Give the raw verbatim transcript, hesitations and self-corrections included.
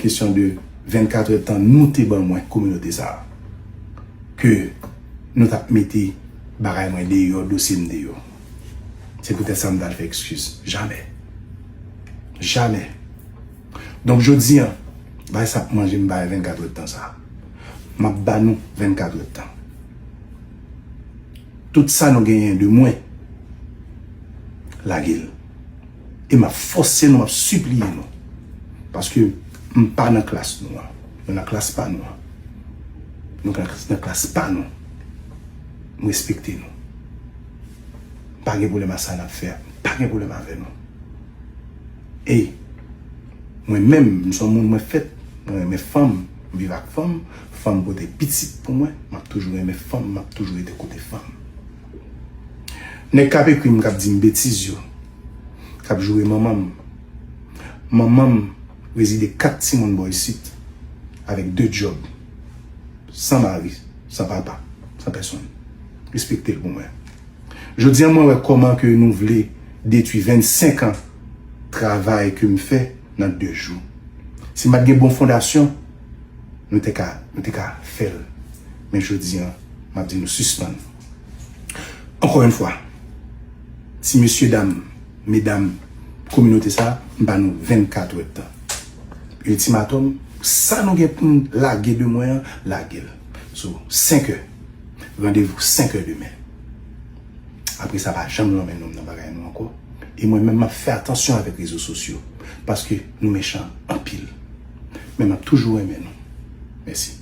Kesyon de vennkat èdtan nou te ban mwen kominote sa a, ke nou t ap mete bagay mwen deyò, dosye m deyò. Se poutèt sa m t al fè ekskiz. Jamè. Jamè. Donk, jodi a, bagay sa ap manje m bagay vennkat èdtan sa a. M ap ba nou vennkat èdtan. Tout sa nou genyen de mwen, lage l. E m ap fòse nou, m ap sipliye nou. Paske m pa nan klas nou an. Nou nan klas pa nou an. Nou nan klas pa nou. M respekte nou. M pa gen pwoblèm a sa n ap fè a. M pa gen pwoblèm avè nou. E mwen menm, m se yon moun mwen fèt, mwen renmen fanm, m viv ak fanm, fanm pote pitit pou mwen, m ap toujou renmen fanm, m ap toujou rete kote fanm. Nèg k ap ekri m, k ap di m betiz yo, k ap joure manman m. Manman m rezide kat timoun bò isit, avèk de djòb, san mari, san papa, san pèsonn. Respekte l pou mwen. Jodi a, mwen wè kòman ke nou vle detwi vennsenk an travay ke m fè nan de jou. Si m pa t gen bon fondasyon, nou te ka, nou te ka fè l. Men jodi a, m ap di nou sispann. Ankò yon fwa, ti mesye dam, medam, kominote sa, m ba nou vennkat èdtan. Iltimatòm, sa nou gen pou n lage de mwen an, lage l. So, senk è. Randevou senk è demen. Apre sa, pa janm lanmen non m nan bagay nou ankò. E mwen menm, m ap fè atansyon avèk rezo sosyo. Paske nou mechan anpil. Men m ap toujou renmen nou. Mèsi.